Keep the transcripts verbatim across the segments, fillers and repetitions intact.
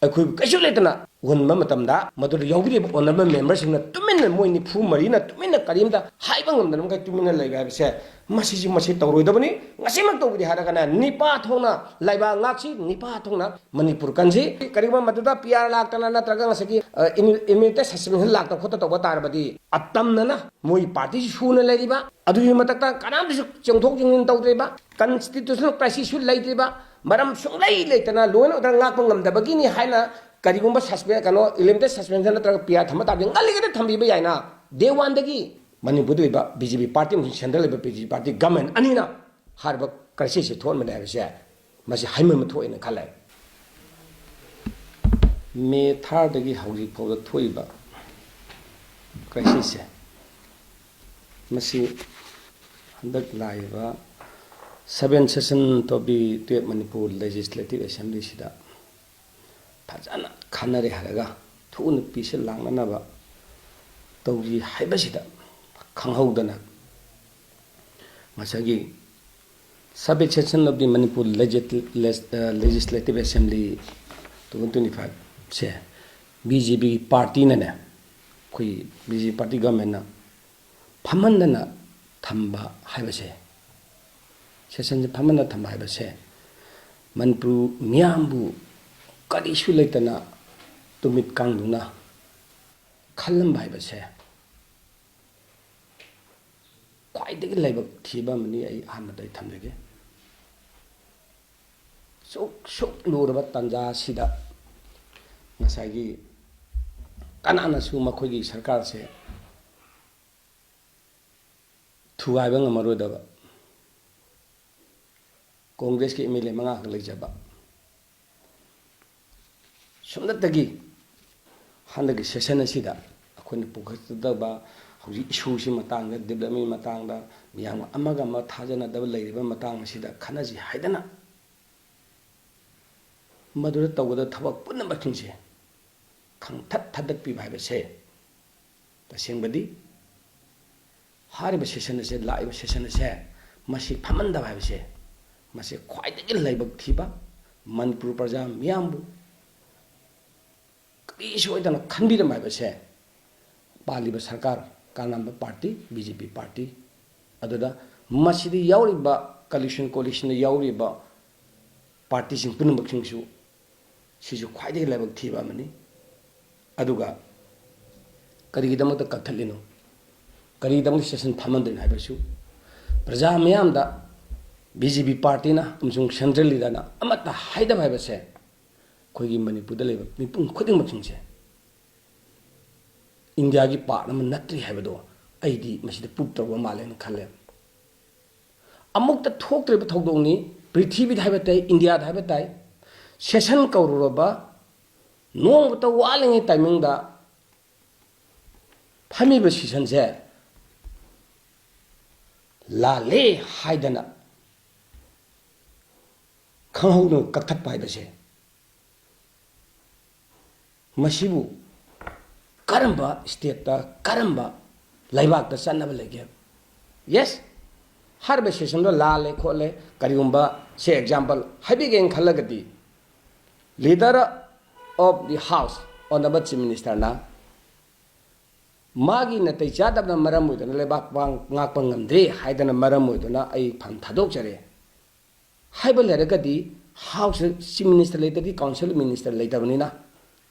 ꯑꯩꯈꯣꯏꯕꯨ ꯀꯩꯁꯨ ꯂꯩꯇꯅ ꯎꯍꯟꯕ ꯃꯇꯝꯗ, ꯃꯗꯨꯗ ꯌꯥꯎꯕꯤꯔꯤꯕ honourable memberꯁꯤꯡꯅ ꯇꯨꯃꯤꯟꯅ, ꯃꯣꯏ ꯅꯤꯐꯨ ꯃꯔꯤꯅ ꯇꯨꯃꯤꯟꯅ ꯀꯔꯤꯝꯇ ꯍꯥꯏꯕ ꯉꯝꯗꯅ ꯃꯈꯩ ꯇꯨꯃꯤꯟꯅ ꯂꯩꯕ ꯍꯥꯏꯕꯁꯦ, ꯃꯁꯤꯁꯨ, ꯃꯁꯤ ꯇꯧꯔꯣꯏꯗꯕꯅꯤ꯫ ꯉꯁꯤꯃꯛ ꯇꯧꯕꯗꯤ ꯍꯥꯏꯔꯒꯅ ꯅꯤꯄꯥ ꯊꯣꯛꯅ ꯂꯩꯕꯥꯛ ꯉꯥꯛꯁꯤ, ꯅꯤꯄꯥ ꯊꯣꯛꯅ ꯃꯅꯤꯄꯨꯔ ꯀꯟꯁꯤ꯫ ꯀꯔꯤꯒꯨꯝꯕ ꯃꯗꯨꯗ P R ꯂꯥꯛꯇꯅ ꯅꯠꯇ꯭ꯔꯒ ꯉꯁꯥꯏꯒꯤ, ꯑ, ꯏꯝ-, immediate suspension ꯂꯥꯛꯇ ꯈꯣꯠꯇ ꯇꯧꯕ ꯇꯥꯔꯕꯗꯤ, ꯑꯇꯝꯅꯅ ꯃꯣꯏ partyꯁꯤ ꯁꯨꯅ ꯂꯩꯔꯤꯕ, ꯑꯗꯨꯒꯤ ꯃꯊꯛꯇ ꯀꯅꯥꯝꯇꯁꯨ ꯆꯣꯡꯊꯣꯛ ꯆꯣꯡꯁꯤꯟ ꯇꯧꯗ꯭ꯔꯤꯕ, constitutional crisisꯁꯨ ꯂꯩꯇ꯭ꯔꯤꯕ, ꯃꯔꯝ ꯁꯨꯡꯂꯩ ꯂꯩꯇꯅ law and order ꯉꯥꯛꯄ ꯉꯝꯗꯕꯒꯤꯅꯤ ꯍꯥꯏꯅ ꯀꯔꯤꯒꯨꯝꯕ suspe-, ꯀꯩꯅꯣ, limited suspension ꯅꯠꯇ꯭ꯔꯒ P R ꯊꯝꯕ ꯇꯥꯔꯗꯤ ꯉꯜꯂꯤꯉꯩꯗ ꯊꯝꯕꯤꯕ ꯌꯥꯏꯅ, day oneꯗꯒꯤ ꯃꯅꯤꯄꯨꯔꯗ ꯂꯩꯕ B J P party ꯑꯃꯁꯨꯡ centreꯗ ꯂꯩꯕ B J P party government ꯑꯅꯤꯅ ꯍꯥꯏꯔꯤꯕ crisisꯁꯦ ꯊꯣꯛꯍꯟꯕꯅꯦ ꯍꯥꯏꯕꯁꯦ ꯃꯁꯤ ꯍꯥꯏꯃꯟꯕ ꯊꯣꯛꯑꯦꯅ ꯈꯜꯂꯦ꯫ May thirdꯗꯒꯤ ꯍꯧꯖꯤꯛ ꯐꯥꯎꯗ ꯊꯣꯛꯏꯕ crisisꯁꯦ, ꯃꯁꯤ ꯍꯟꯗꯛ ꯂꯥꯛꯏꯕ seventh session of the twelfth Manipur Legislative Assemblyꯁꯤꯗ ꯐꯖꯅ ꯈꯟꯅꯔꯦ ꯍꯥꯏꯔꯒ ꯊꯨꯅ peace ꯂꯥꯛꯅꯅꯕ ꯇꯧꯁꯤ ꯍꯥꯏꯕꯁꯤꯗ ꯈꯪꯍꯧꯗꯅ ꯉꯁꯥꯏꯒꯤ seventh session of the Manipur Legis-, Legis-, uh, Legislative Assembly twenty twenty-fiveꯁꯦ B J P partyꯅꯅꯦ, ꯑꯩꯈꯣꯏ B J P party governmentꯅ ꯐꯝꯍꯟꯗꯅ ꯊꯝꯕ ꯍꯥꯏꯕꯁꯦ, sessionꯁꯦ ꯐꯝꯍꯟꯗꯅ ꯊꯝꯕ ꯍꯥꯏꯕꯁꯦ, ꯃꯅꯤꯄꯨꯔ ꯃꯤꯌꯥꯝꯕꯨ ꯀꯔꯤꯁꯨ ꯂꯩꯇꯅ ꯇꯨꯃꯤꯠ ꯀꯥꯡꯗꯨꯅ ꯈꯜꯂꯝꯕ ꯍꯥꯏꯕꯁꯦ ꯈ꯭ꯋꯥꯏꯗꯒꯤ ꯂꯥꯏꯕꯛ ꯊꯤꯕ ꯑꯃꯅꯤ꯫ ꯑꯩ ꯑꯍꯥꯟꯕꯗ ꯑꯩ ꯊꯝꯖꯒꯦ꯫ ꯁꯨꯛ, ꯁꯨꯛ ꯂꯨꯔꯕ ꯇꯥꯟꯖꯥ ꯑꯁꯤꯗ ꯉꯁꯥꯏꯒꯤ ꯀꯅꯥꯅꯁꯨ ꯃꯈꯣꯏꯒꯤ ꯁꯔꯀꯥꯔꯁꯦ ꯊꯨꯒꯥꯏꯕ ꯉꯝꯃꯔꯣꯏꯗꯕ, Congressꯀꯤ M L A ꯃꯉꯥꯈꯛ ꯂꯩꯖꯕ, ꯁꯨꯞꯅꯇꯒꯤ ꯍꯟꯗꯛꯀꯤ session ꯑꯁꯤꯗ ꯑꯩꯈꯣꯏꯅ ꯄꯨꯈꯠꯀꯗꯕ ꯍꯧꯖꯤꯛ issueꯁꯤ ꯃꯇꯥꯡꯗ, development ꯃꯇꯥꯡꯗ, ꯃꯤꯌꯥꯝꯒ ꯑꯃꯒ ꯑꯃ ꯊꯥꯖꯅꯗꯕ ꯂꯩꯔꯤꯕ ꯃꯇꯥꯡ ꯑꯁꯤꯗ ꯈꯟꯅꯁꯤ ꯍꯥꯏꯗꯅ ꯃꯗꯨꯗ ꯇꯧꯒꯗꯕ ꯊꯕꯛ ꯄꯨꯝꯅꯃꯛꯁꯤꯡꯁꯦ ꯈꯪꯊꯠ ꯊꯥꯗꯠꯄꯤꯕ ꯍꯥꯏꯕꯁꯦ, ꯇꯁꯦꯡꯕꯗꯤ ꯍꯥꯏꯔꯤꯕ session ꯑꯁꯦ, ꯂꯥꯛꯏꯕ session ꯑꯁꯦ, ꯃꯁꯤ ꯐꯝꯍꯟꯗꯕ ꯍꯥꯏꯕꯁꯦ, ꯃꯁꯤ ꯈ꯭ꯋꯥꯏꯗꯒꯤ ꯂꯥꯏꯕꯛ ꯊꯤꯕ, ꯃꯅꯤꯄꯨꯔ ꯄ꯭ꯔꯖꯥ ꯃꯤꯌꯥꯝꯕꯨ ꯀꯔꯤꯁꯨ ꯑꯣꯏꯗꯅ ꯈꯟꯕꯤꯔꯝꯕ ꯍꯥꯏꯕꯁꯦ ꯄꯥꯜꯂꯤꯕ ꯁꯔꯀꯥꯔ, ꯀꯥꯟꯅꯕ ꯄꯥꯔꯇꯤ, ꯕꯤ ꯖꯦ ꯄꯤ ꯄꯥꯔꯇꯤ, ꯑꯗꯨꯗ ꯃꯁꯤꯗ ꯌꯥꯎꯔꯤꯕ ꯀꯣꯂꯤꯁꯟ, ꯀꯣꯂꯤꯁꯟꯗ ꯌꯥꯎꯔꯤꯕ ꯄꯥꯔꯇꯤꯁꯤꯡ ꯄꯨꯝꯅꯃꯛꯁꯤꯡꯁꯨ ꯁꯤꯁꯨ ꯈ꯭ꯋꯥꯏꯗꯒꯤ ꯂꯥꯏꯕꯛ ꯊꯤꯕ ꯑꯃꯅꯤ꯫ ꯑꯗꯨꯒ ꯀꯔꯤꯒꯤꯗꯃꯛꯇ ꯀꯛꯊꯠꯂꯤꯅꯣ? ꯀꯔꯤꯒꯤꯗꯃꯛꯇ ꯁꯦꯁꯟ ꯊꯝꯍꯟꯗꯣꯏꯅꯣ ꯍꯥꯏꯕꯁꯨ ꯄ꯭ꯔꯖꯥ ꯃꯤꯌꯥꯝꯗ ꯕꯤ ꯖꯦ ꯄꯤ ꯄꯥꯔꯇꯤꯅ ꯑꯃꯁꯨꯡ ꯁꯦꯟꯇ꯭ꯔꯦꯜ ꯂꯤꯗꯔꯅ ꯑꯃꯠꯇ ꯍꯥꯏꯗꯕ ꯍꯥꯏꯕꯁꯦ ꯑꯩꯈꯣꯏꯒꯤ ꯃꯅꯤꯄꯨꯔꯗ ꯂꯩꯕ ꯃꯤꯄꯨꯝ ꯈꯨꯗꯤꯡꯃꯛꯁꯤꯡꯁꯦ ꯏꯟꯗꯤꯌꯥꯒꯤ ꯄꯥꯔꯠ ꯑꯃ ꯅꯠꯇ꯭ꯔꯤ ꯍꯥꯏꯕꯗꯣ ꯑꯩꯗꯤ ꯃꯁꯤꯗ ꯄ꯭ꯔꯨꯞ ꯇꯧꯕ ꯃꯥꯜꯂꯦꯅ ꯈꯜꯂꯦ꯫ ꯑꯃꯨꯛꯇ ꯊꯣꯛꯇ꯭ꯔꯤꯕ ꯊꯧꯗꯣꯛꯅꯤ, ꯄ꯭ꯔꯤꯊꯤꯕꯤꯗ ꯍꯥꯏꯕ ꯇꯥꯏ, ꯏꯟꯗꯤꯌꯥꯗ ꯍꯥꯏꯕ ꯇꯥꯏ, ꯁꯦꯁꯟ ꯀꯧꯔꯨꯔꯕ ꯅꯣꯡꯃꯇ ꯋꯥꯠꯂꯤꯉꯩ ꯇꯥꯏꯃꯤꯡꯗ ꯐꯝꯃꯤꯕ ꯁꯦꯁꯟꯁꯦ ꯂꯥꯜꯂꯦ ꯍꯥꯏꯗꯅ ꯈꯪꯍꯧꯗꯅ ꯀꯛꯊꯠꯄ ꯍꯥꯏꯕꯁꯦ ꯃꯁꯤꯕꯨ ꯀꯔꯝꯕ ꯁ꯭ꯇꯦꯠꯇ, ꯀꯔꯝꯕ ꯂꯩꯕꯥꯛꯇ ꯆꯠꯅꯕ ꯂꯩꯒꯦ? ꯌꯦꯁ, ꯍꯥꯏꯔꯤꯕ ꯁꯦꯁꯟꯗꯣ ꯂꯥꯜꯂꯦ ꯈꯣꯠꯂꯦ, ꯀꯔꯤꯒꯨꯝꯕ, ꯁꯦ ꯑꯦꯛꯖꯥꯝꯄꯜ ꯍꯥꯏꯕꯤꯒꯦꯅ ꯈꯜꯂꯒꯗꯤ, Leader of the House, Honourable Chief Ministerꯅ ꯃꯥꯒꯤ ꯅꯥꯇꯩ ꯆꯥꯗꯕꯅ ꯃꯔꯝ ꯑꯣꯏꯗꯨꯅ ꯂꯩꯕꯥꯛ ꯄꯥꯡ-, ꯉꯥꯛꯄ ꯉꯝꯗ꯭ꯔꯦ ꯍꯥꯏꯗꯅ ꯃꯔꯝ ꯑꯣꯏꯗꯨꯅ ꯑꯩ ꯐꯝ ꯊꯥꯗꯣꯛꯆꯔꯦ ꯍꯥꯏꯕ ꯂꯩꯔꯒꯗꯤ, ꯍꯥꯎꯁꯇ ꯆꯤꯐ ꯃꯤꯅꯤꯁꯇꯔ ꯂꯩꯇ꯭ꯔꯗꯤ ꯀꯥꯎꯟꯁꯤꯜ ꯃꯤꯅꯤꯁꯇꯔ ꯂꯩꯇꯕꯅꯤꯅ,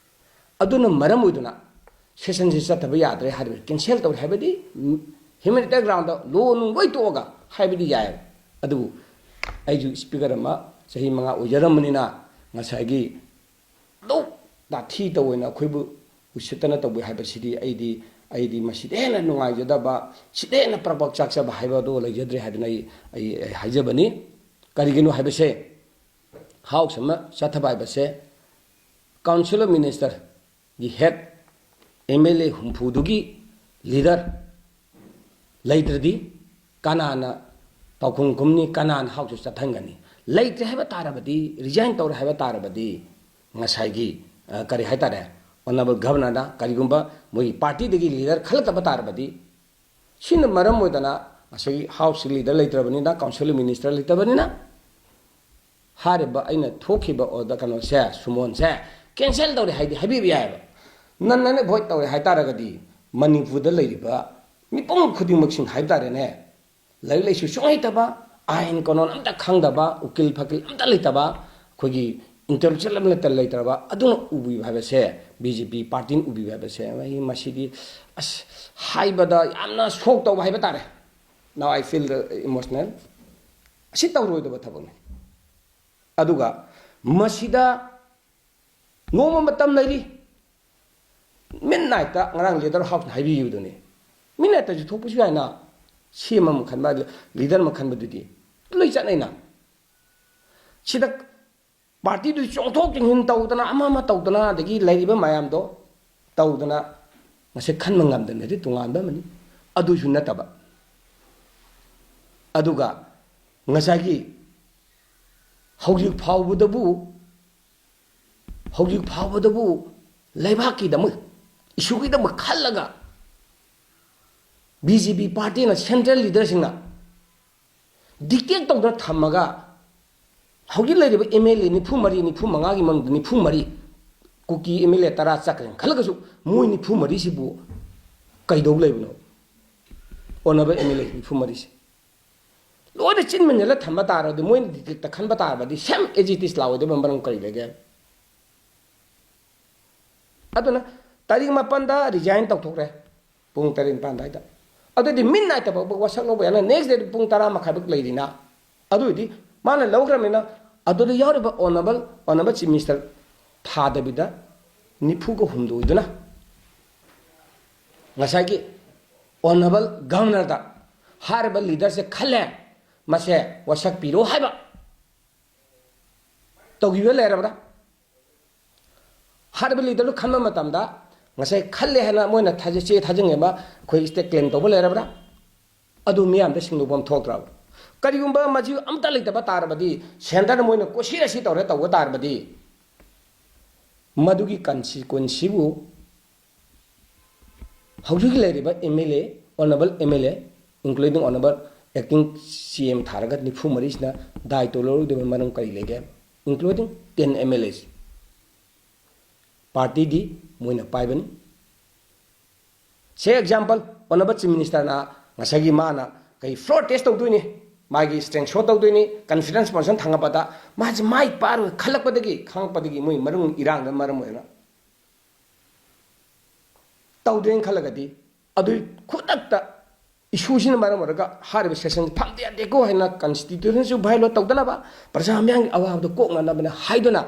ꯑꯗꯨꯅ ꯃꯔꯝ ꯑꯣꯏꯗꯨꯅ ꯁꯦꯁꯟꯁꯤ ꯆꯠꯊꯕ ꯌꯥꯗ꯭ꯔꯦ ꯍꯥꯏꯔꯤꯕ, ꯀꯦꯟꯁꯦꯜ ꯇꯧꯔꯦ ꯍꯥꯏꯕꯗꯤ, ꯍ꯭ꯌꯨꯃꯦꯅꯤꯇꯦꯔꯤꯌꯟ ꯒ꯭ꯔꯥꯎꯟꯗ ꯂꯣ ꯅꯨꯡ ꯂꯣꯏ ꯇꯣꯛꯑꯒ ꯍꯥꯏꯕꯗꯤ ꯌꯥꯏ꯫ ꯑꯗꯨꯕꯨ ꯑꯩꯁꯨ ꯁ꯭ꯄꯤꯀꯔ ꯑꯃ ꯆꯍꯤ ꯃꯉꯥ ꯑꯣꯏꯖꯔꯝꯕꯅꯤꯅ, ꯉꯁꯥꯏꯒꯤ ꯂꯧ ꯇꯥꯊꯤ ꯇꯧꯑꯣꯏꯅ ꯑꯩꯈꯣꯏꯕꯨ ꯎꯁꯤꯠꯇꯅ ꯇꯧꯕꯤ ꯍꯥꯏꯕꯁꯤꯗꯤ ꯑꯩꯗꯤ, ꯑꯩꯗꯤ ꯃꯁꯤꯗ ꯍꯦꯟꯅ ꯅꯨꯡꯉꯥꯏꯖꯗꯕ, ꯁꯤꯗ ꯍꯦꯟꯅ ꯄ꯭ꯔꯛ ꯄ꯭ꯔꯛ ꯆꯥꯛꯆꯕ ꯍꯥꯏꯕꯗꯣ ꯂꯩꯖꯗ꯭ꯔꯦ ꯍꯥꯏꯗꯅ ꯑꯩ, ꯑꯩ, ꯑꯩ ꯍꯥꯏꯖꯕꯅꯤ꯫ ꯀꯔꯤꯒꯤꯅꯣ ꯍꯥꯏꯕꯁꯦ, ꯍꯥꯎꯁ ꯑꯃ ꯆꯠꯊꯕ ꯍꯥꯏꯕꯁꯦ, ꯀꯥꯎꯟꯁꯤꯜ ꯑꯣꯐ ꯃꯤꯅꯤꯁꯇꯔꯒꯤ ꯍꯦꯗ, ꯑꯦꯝ ꯑꯦꯜ ꯑꯦ ꯍꯨꯝꯐꯨꯗꯨꯒꯤ ꯂꯤꯗꯔ ꯂꯩꯇ꯭ꯔꯗꯤ ꯀꯅꯥꯅ ꯄꯥꯎꯈꯨꯝ ꯈꯨꯝꯅꯤ? ꯀꯅꯥꯅ ꯍꯥꯎꯁꯇ ꯆꯠꯍꯟꯒꯅꯤ? ꯂꯩꯇ꯭ꯔꯦ ꯍꯥꯏꯕ ꯇꯥꯔꯕꯗꯤ, ꯔꯤꯖꯥꯏꯟ ꯇꯧꯔꯦ ꯍꯥꯏꯕ ꯇꯥꯔꯕꯗꯤ, ꯉꯁꯥꯏꯒꯤ, ꯑ, ꯀꯔꯤ ꯍꯥꯏꯇꯥꯔꯦ, ꯑꯣꯅꯔꯦꯕꯜ ꯒꯚꯔꯅꯔꯅ ꯀꯔꯤꯒꯨꯝꯕ ꯃꯣꯏꯒꯤ ꯄꯥꯔꯇꯤꯗꯒꯤ ꯂꯤꯗꯔ ꯈꯜꯂꯛꯇꯕ ꯇꯥꯔꯕꯗꯤ, ꯁꯤꯅ ꯃꯔꯝ ꯑꯣꯏꯗꯅ ꯉꯁꯥꯏꯒꯤ ꯍꯥꯎꯁꯀꯤ ꯂꯤꯗꯔ ꯂꯩꯇ꯭ꯔꯕꯅꯤꯅ, ꯀꯥꯎꯟꯁꯤꯜ ꯃꯤꯅꯤꯁꯇꯔ ꯂꯩꯇꯕꯅꯤꯅ, ꯍꯥꯏꯔꯤꯕ ꯑꯩꯅ ꯊꯣꯛꯈꯤꯕ ꯑꯣꯔꯗꯔ, ꯀꯩꯅꯣꯁꯦ, ꯁꯨꯃꯣꯟꯁꯦ ꯀꯦꯟꯁꯦꯜ ꯇꯧꯔꯦ ꯍꯥꯏꯗꯤ ꯍꯥꯏꯕꯤꯕ ꯌꯥꯏꯑꯕ꯫ ꯅꯟ ꯅꯟ ꯑꯦꯚꯣꯏꯗ ꯇꯧꯔꯦ ꯍꯥꯏꯇꯥꯔꯒꯗꯤ, ꯃꯅꯤꯄꯨꯔꯗ ꯂꯩꯔꯤꯕ ꯃꯤꯄꯨꯝ ꯈꯨꯗꯤꯡꯃꯛꯁꯤꯡ ꯍꯥꯏꯕ ꯇꯥꯔꯦꯅꯦ, ꯂꯥꯏꯔꯤꯛ ꯂꯥꯏꯁꯨ ꯁꯨꯡꯍꯩꯇꯕ, ꯑꯥꯏꯟ ꯀꯥꯅꯣꯟ ꯑꯝꯇ ꯈꯪꯗꯕ, ꯎꯀꯤꯜ ꯐꯀꯤꯜ ꯑꯝꯇ ꯂꯩꯇꯕ, ꯑꯩꯈꯣꯏꯒꯤ ꯏꯟꯇꯦꯂꯦꯛꯆꯨꯋꯦꯜ ꯑꯃꯠꯇ ꯂꯩꯇ꯭ꯔꯕ ꯑꯗꯨꯅ ꯎꯕꯤꯕ ꯍꯥꯏꯕꯁꯦ, ꯕꯤ ꯖꯦ ꯄꯤ ꯄꯥꯔꯇꯤꯅ ꯎꯕꯤꯕ ꯍꯥꯏꯕꯁꯦ, ꯑꯩ ꯃꯁꯤꯗꯤ ꯑꯁ ꯍꯥꯏꯕꯗ ꯌꯥꯝꯅ ꯁꯣꯛ ꯇꯧꯕ ꯍꯥꯏꯕ ꯇꯥꯔꯦ꯫ Now I feel emotional. ꯑꯁꯤ ꯇꯧꯔꯣꯏꯗꯕ ꯊꯕꯛꯅꯤ꯫ ꯑꯗꯨꯒ ꯃꯁꯤꯗ ꯅꯣꯡꯃ ꯃꯇꯝ ꯂꯩꯔꯤ꯫ ꯃꯤꯠ ꯅꯥꯏꯠꯇ ꯉꯔꯥꯡ ꯂꯤꯗꯔ ꯍꯥꯎꯁꯅ ꯍꯥꯏꯕꯤꯈꯤꯕꯗꯨꯅꯤ꯫ ꯃꯤꯠ ꯅꯥꯏꯠꯇꯁꯨ ꯊꯣꯛꯄꯁꯨ ꯌꯥꯏꯅ, ꯁꯤ ꯑꯃ ꯈꯟꯕ, ꯂꯤꯗꯔ ꯑꯃ ꯈꯟꯕꯗꯨꯗꯤ ꯂꯣꯏ ꯆꯠꯅꯩꯅ꯫ ꯁꯤꯗ ꯄꯥꯔꯇꯤꯗꯨ ꯆꯣꯡꯊꯣꯛ ꯆꯣꯡꯁꯤꯟ ꯇꯧꯗꯅ, ꯑꯃ ꯑꯃ ꯇꯧꯗꯅ, ꯑꯗꯒꯤ ꯂꯩꯔꯤꯕ ꯃꯌꯥꯝꯗꯣ ꯇꯧꯗꯅ ꯉꯁꯤ ꯈꯟꯕ ꯉꯝꯗꯅꯗꯤ ꯇꯣꯉꯥꯟꯕ ꯑꯃꯅꯤ꯫ ꯑꯗꯨꯁꯨ ꯅꯠꯇꯕ, ꯑꯗꯨꯒ ꯉꯁꯥꯏꯒꯤ ꯍꯧꯖꯤꯛ ꯐꯥꯎꯕꯗꯕꯨ, ꯍꯧꯖꯤꯛ ꯐꯥꯎꯕꯗꯕꯨ ꯂꯩꯕꯥꯛꯀꯤꯗꯃꯛ, ꯏꯁꯨꯒꯤꯗꯃꯛ ꯈꯜꯂꯒ ꯕꯤ ꯖꯦ ꯄꯤ ꯄꯥꯔꯇꯤꯅ, ꯁꯦꯟꯇ꯭ꯔꯦꯜ ꯂꯤꯗꯔꯁꯤꯡꯅ ꯗꯤꯛꯇꯦꯠ ꯇꯧꯗꯅ ꯊꯝꯃꯒ, ꯍꯧꯖꯤꯛ ꯂꯩꯔꯤꯕ ꯑꯦꯝ ꯑꯦꯜ ꯑꯦ ꯅꯤꯐꯨ ꯃꯔꯤ, ꯅꯤꯐꯨ ꯃꯉꯥꯒꯤ ꯃꯅꯨꯡꯗ ꯅꯤꯐꯨ ꯃꯔꯤ, ꯀꯨꯀꯤ ꯑꯦꯝ ꯑꯦꯜ ꯑꯦ ꯇꯔꯥ ꯆꯠꯈ꯭ꯔꯦꯅ ꯈꯜꯂꯒꯁꯨ, ꯃꯣꯏ ꯅꯤꯐꯨ ꯃꯔꯤꯁꯤꯕꯨ ꯀꯩꯗꯧ ꯂꯩꯕꯅꯣ? ꯑꯣꯅꯔꯦꯕꯜ ꯑꯦꯝ ꯑꯦꯜ ꯑꯦ ꯅꯤꯐꯨ ꯃꯔꯤꯁꯦ ꯂꯣꯏꯅ ꯆꯤꯟ ꯃꯦꯟꯁꯤꯜꯂ ꯊꯝꯕ ꯇꯥꯔꯗꯤ, ꯃꯣꯏꯅ ꯗꯤꯛꯇꯦꯠꯇ ꯈꯟꯕ ꯇꯥꯔꯕꯗꯤ, ꯁꯦꯝ ꯑꯦꯖꯤꯇꯤꯁ ꯂꯥꯛꯑꯣꯏꯗꯕ ꯃꯔꯝ ꯀꯔꯤ ꯂꯩꯒꯦ? ꯑꯗꯨꯅ ꯇꯥꯔꯤꯛ ꯃꯥꯄꯟꯗ ꯔꯤꯖꯥꯏꯟ ꯇꯧꯊꯣꯛꯈ꯭ꯔꯦ, ꯄꯨꯡ ꯇꯔꯦꯠ ꯅꯤꯄꯥꯟ ꯑꯗꯨꯋꯥꯏꯗ꯫ ꯑꯗꯨꯗꯤ ꯃꯤꯠ ꯅꯥꯏꯠꯇ ꯐꯥꯎꯕ ꯋꯥꯁꯛ ꯂꯧꯕ ꯌꯥꯅꯤ, ꯅꯦꯛꯁ ꯗꯦꯗ ꯄꯨꯡ ꯇꯔꯥ ꯃꯈꯥꯏꯐꯥꯎ ꯂꯩꯔꯤꯅ꯫ ꯑꯗꯨ ꯑꯣꯏꯗꯤ ꯃꯥꯅ ꯂꯧꯈ꯭ꯔꯕꯅꯤꯅ, ꯑꯗꯨꯗ ꯌꯥꯎꯔꯤꯕ ꯑꯣꯅꯔꯦꯕꯜ, ꯑꯣꯅꯔꯦꯕꯜ ꯆꯤꯐ ꯃꯤꯅꯤꯁꯇꯔ ꯊꯥꯗꯕꯤꯗ ꯅꯤꯐꯨꯒ ꯍꯨꯝꯗꯣꯏꯗꯨꯅ ꯉꯁꯥꯏꯒꯤ ꯑꯣꯅꯔꯦꯕꯜ ꯒꯚꯔꯅꯔꯗ ꯍꯥꯏꯔꯤꯕ ꯂꯤꯗꯔꯁꯦ ꯈꯜꯂꯦ, ꯃꯁꯦ ꯋꯥꯁꯛ ꯄꯤꯔꯣ ꯍꯥꯏꯕ ꯇꯧꯈꯤꯕ ꯂꯩꯔꯕ꯭ꯔꯥ? ꯍꯥꯏꯔꯤꯕ ꯂꯤꯗꯔꯗꯨ ꯈꯟꯕ ꯃꯇꯝꯗ ꯉꯁꯥꯏ ꯈꯜꯂꯦ ꯍꯥꯏꯅ ꯃꯣꯏꯅ ꯊꯥꯖ-, ꯆꯦ ꯊꯥꯖꯤꯟꯈꯤꯕ ꯑꯩꯈꯣꯏ ꯁ꯭ꯇꯦꯠ ꯀ꯭ꯂꯦꯝ ꯇꯧꯕ ꯂꯩꯔꯕ꯭ꯔꯥ? ꯑꯗꯨ ꯃꯤꯌꯥꯝꯗ ꯁꯤꯟꯗꯣꯛꯐꯝ ꯊꯣꯛꯇ꯭ꯔꯕ? ꯀꯔꯤꯒꯨꯝꯕ ꯃꯁꯤ ꯑꯝꯇ ꯂꯩꯇꯕ ꯇꯥꯔꯕꯗꯤ, ꯁꯦꯟꯇꯔꯅ ꯃꯣꯏꯅ ꯀꯣꯁꯤ ꯔꯁꯤ ꯇꯧꯔꯦ ꯇꯧꯕ ꯇꯥꯔꯕꯗꯤ, ꯃꯗꯨꯒꯤ ꯀꯟꯁꯤꯀ꯭ꯋꯦꯟꯁꯤꯕꯨ ꯍꯧꯖꯤꯛ ꯂꯩꯔꯤꯕ ꯑꯦꯝ ꯑꯦꯜ ꯑꯦ, ꯑꯣꯅꯔꯦꯕꯜ ꯑꯦꯝ ꯑꯦꯜ ꯑꯦ, including honourable acting C M ꯊꯥꯔꯒ ꯅꯤꯐꯨ ꯃꯔꯤꯁꯤꯅ ꯗꯥꯏꯇꯣ ꯂꯧꯔꯣꯏꯗꯕ ꯃꯔꯝ ꯀꯔꯤ ꯂꯩꯒꯦ? Including ten M L As꯫ ꯄꯥꯔꯇꯤꯗꯤ ꯃꯣꯏꯅ ꯄꯥꯏꯕꯅꯤ꯫ ꯁꯦ ꯑꯦꯛꯖꯥꯝꯄꯜ, ꯑꯣꯅꯔꯦꯕꯜ ꯆꯤꯐ ꯃꯤꯅꯤꯁꯇꯔꯅ ꯉꯁꯥꯏꯒꯤ ꯃꯥꯅ ꯀꯩ ꯐ꯭ꯂꯣꯔ ꯇꯦꯁ ꯇꯧꯗꯣꯏꯅꯤ, ꯃꯥꯒꯤ ꯁ꯭ꯇꯔꯦꯡ ꯁꯣ ꯇꯧꯗꯣꯏꯅꯤ, ꯀꯟꯐꯤꯗꯦꯟꯁ ꯃꯣꯁꯟ ꯊꯥꯡꯒꯠꯄꯗ ꯃꯥꯁꯦ ꯃꯥꯏ ꯄꯥꯛꯑꯔꯣꯏ ꯈꯜꯂꯛꯄꯗꯒꯤ, ꯈꯪꯉꯛꯄꯗꯒꯤ ꯃꯣꯏ ꯃꯅꯨꯡ ꯏꯔꯥꯡꯗ ꯃꯔꯝ ꯑꯣꯏꯔꯒ ꯇꯧꯗ꯭ꯔꯦꯅ ꯈꯜꯂꯒꯗꯤ, ꯑꯗꯨꯏ ꯈꯨꯗꯛꯇ ꯏꯁꯨꯁꯤꯅ ꯃꯔꯝ ꯑꯣꯏꯔꯒ ꯍꯥꯏꯔꯤꯕ ꯁꯦꯁꯟ ꯐꯝꯗ ꯌꯥꯗꯦꯀꯣ ꯍꯥꯏꯅ ꯀꯟꯁꯇꯤꯇ꯭ꯌꯨꯁꯟꯁꯨ ꯚꯥꯏꯑꯣꯂꯦꯠ ꯇꯧꯗꯅꯕ, ꯄ꯭ꯔꯖꯥ ꯃꯤꯌꯥꯝꯒꯤ ꯑꯋꯥꯕꯗꯣ ꯀꯣꯛꯅꯅꯕꯅꯦ ꯍꯥꯏꯗꯨꯅ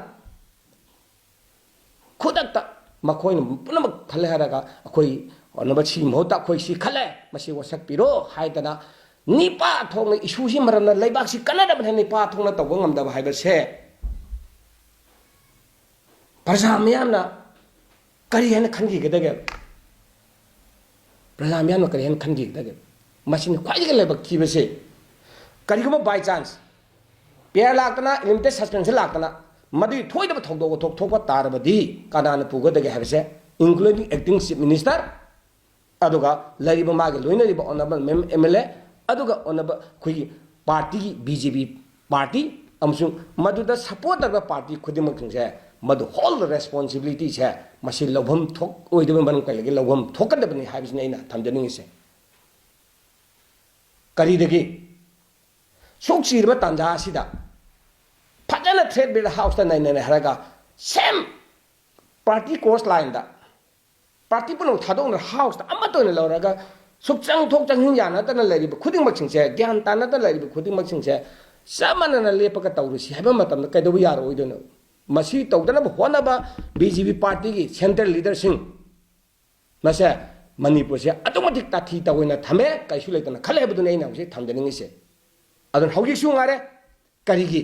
ꯈꯨꯗꯛꯇ ꯃꯈꯣꯏꯅ ꯄꯨꯝꯅꯃꯛ ꯈꯜꯂꯦ ꯍꯥꯏꯔꯒ ꯑꯩꯈꯣꯏ ꯑꯣꯅꯔꯦꯕꯜ ꯁꯤꯒꯤ ꯃꯍꯨꯠꯇ ꯑꯩꯈꯣꯏ ꯁꯤ ꯈꯜꯂꯦ, ꯃꯁꯤ ꯋꯥꯁꯛꯄꯤꯔꯣ ꯍꯥꯏꯗꯅ ꯅꯤꯄꯥ ꯊꯣꯛꯅ ꯏꯁꯨꯁꯤ ꯃꯔꯝꯅ ꯂꯩꯕꯥꯛꯁꯤ ꯀꯟꯅꯗꯕꯅꯤ ꯍꯥꯏꯅ ꯅꯤꯄꯥ ꯊꯣꯛꯅ ꯇꯧꯕ ꯉꯝꯗꯕ ꯍꯥꯏꯕꯁꯦ ꯄ꯭ꯔꯖꯥ ꯃꯤꯌꯥꯝꯅ ꯀꯔꯤ ꯍꯥꯏꯅ ꯈꯟꯈꯤꯒꯗꯒꯦ? ꯄ꯭ꯔꯖꯥ ꯃꯤꯌꯥꯝꯅ ꯀꯔꯤ ꯍꯥꯏꯅ ꯈꯟꯈꯤꯒꯗꯒꯦ? ꯃꯁꯤꯅ ꯈ꯭ꯋꯥꯏꯗꯒꯤ ꯂꯥꯏꯕꯛ ꯊꯤꯕꯁꯦ꯫ ꯀꯔꯤꯒꯨꯝꯕ by chance ꯄꯤ ꯑꯥꯏ ꯂꯥꯛꯇꯅ, ꯏꯂꯤꯃꯤꯅꯦꯇꯦꯗ ꯁꯁꯄꯦꯟꯁꯟ ꯂꯥꯛꯇꯅ, ꯃꯗꯨꯒꯤ ꯊꯣꯏꯗꯕ ꯊꯧꯗꯣꯛ ꯋꯥꯊꯣꯛ ꯊꯣꯛꯄ ꯇꯥꯔꯕꯗꯤ ꯀꯅꯥꯅ ꯄꯨꯒꯗꯒꯦ ꯍꯥꯏꯕꯁꯦ, including acting chief minister, ꯑꯗꯨꯒ ꯂꯩꯔꯤꯕ ꯃꯥꯒꯤ ꯂꯣꯏꯅꯔꯤꯕ ꯑꯣꯅꯔꯦꯕꯜ ꯃꯦꯝ ꯑꯦꯝ ꯑꯦꯜ ꯑꯦ, ꯑꯗꯨꯒ ꯑꯣꯅꯔꯦꯕꯜ ꯑꯩꯈꯣꯏꯒꯤ ꯄꯥꯔꯇꯤꯒꯤ ꯕꯤ ꯖꯦ ꯄꯤ ꯄꯥꯔꯇꯤ ꯑꯃꯁꯨꯡ ꯃꯗꯨꯗ ꯁꯄꯣꯔꯠ ꯇꯧꯔꯤꯕ ꯄꯥꯔꯇꯤ ꯈꯨꯗꯤꯡꯃꯛꯁꯤꯡꯁꯦ, ꯃꯗꯨ ꯍꯣꯜ ꯔꯦꯁꯄꯣꯟꯁꯤꯕꯤꯂꯤꯇꯤꯁꯦ ꯃꯁꯤ ꯂꯧꯐꯝ ꯊꯣꯛꯑꯣꯏꯗꯕ ꯃꯔꯝ ꯀꯩ ꯂꯩꯒꯦ? ꯂꯧꯐꯝ ꯊꯣꯛꯀꯗꯕꯅꯤ ꯍꯥꯏꯕꯁꯤꯅ ꯑꯩꯅ ꯊꯝꯖꯅꯤꯡꯉꯤꯁꯦ꯫ ꯀꯔꯤꯗꯒꯤ ꯁꯨꯛ ꯆꯤꯔꯕ ꯇꯥꯟꯖꯥ ꯑꯁꯤꯗ ꯐꯖꯅ ꯊ꯭ꯔꯦꯠ ꯕꯤꯜ ꯍꯥꯎꯁꯇ ꯅꯩꯅꯔꯦ ꯍꯥꯏꯔꯒ ꯁꯦꯝ ꯄꯥꯔꯇꯤ ꯀꯣꯔꯁ ꯂꯥꯏꯟꯗ ꯄꯥꯔꯇꯤ ꯄꯨꯝꯅꯃꯛ ꯊꯥꯗꯣꯛꯅ ꯍꯥꯎꯁꯇ ꯑꯃꯠꯇ ꯑꯣꯏꯅ ꯂꯧꯔꯒ ꯁꯨꯛꯆꯪ ꯊꯣꯛ ꯆꯪꯁꯤꯟ ꯌꯥꯅꯗꯅ ꯂꯩꯔꯤꯕ ꯈꯨꯗꯤꯡꯃꯛꯁꯤꯡꯁꯦ, ꯒ꯭ꯌꯥꯟ ꯇꯥꯅꯗꯅ ꯂꯩꯔꯤꯕ ꯈꯨꯗꯤꯡꯃꯛꯁꯤꯡꯁꯦ ꯆꯞ ꯃꯥꯟꯅꯅ ꯂꯦꯞꯄꯒ ꯇꯧꯔꯨꯁꯤ ꯍꯥꯏꯕ ꯃꯇꯝꯗ ꯀꯩꯗꯧꯕ ꯌꯥꯔꯣꯏꯗꯣꯏꯅꯣ? ꯃꯁꯤ ꯇꯧꯗꯅꯕ ꯍꯣꯠꯅꯕ ꯕꯤ ꯖꯦ ꯄꯤ ꯄꯥꯔꯇꯤꯒꯤ ꯁꯦꯟꯇ꯭ꯔꯦꯜ ꯂꯤꯗꯔꯁꯤꯡ ꯃꯁꯦ ꯃꯅꯤꯄꯨꯔꯁꯦ ꯑꯗꯨꯛ ꯃꯇꯤꯛ ꯇꯥꯊꯤ ꯇꯥꯑꯣꯏꯅ ꯊꯝꯃꯦ, ꯀꯩꯁꯨ ꯂꯩꯇꯅ ꯈꯜꯂꯦ ꯍꯥꯏꯕꯗꯨꯅꯤ ꯑꯩꯅ ꯍꯧꯖꯤꯛ ꯊꯝꯖꯅꯤꯡꯉꯤꯁꯦ꯫ ꯑꯗꯨꯅ ꯍꯧꯖꯤꯛꯁꯨ ꯉꯥꯏꯔꯦ, ꯀꯔꯤꯒꯤ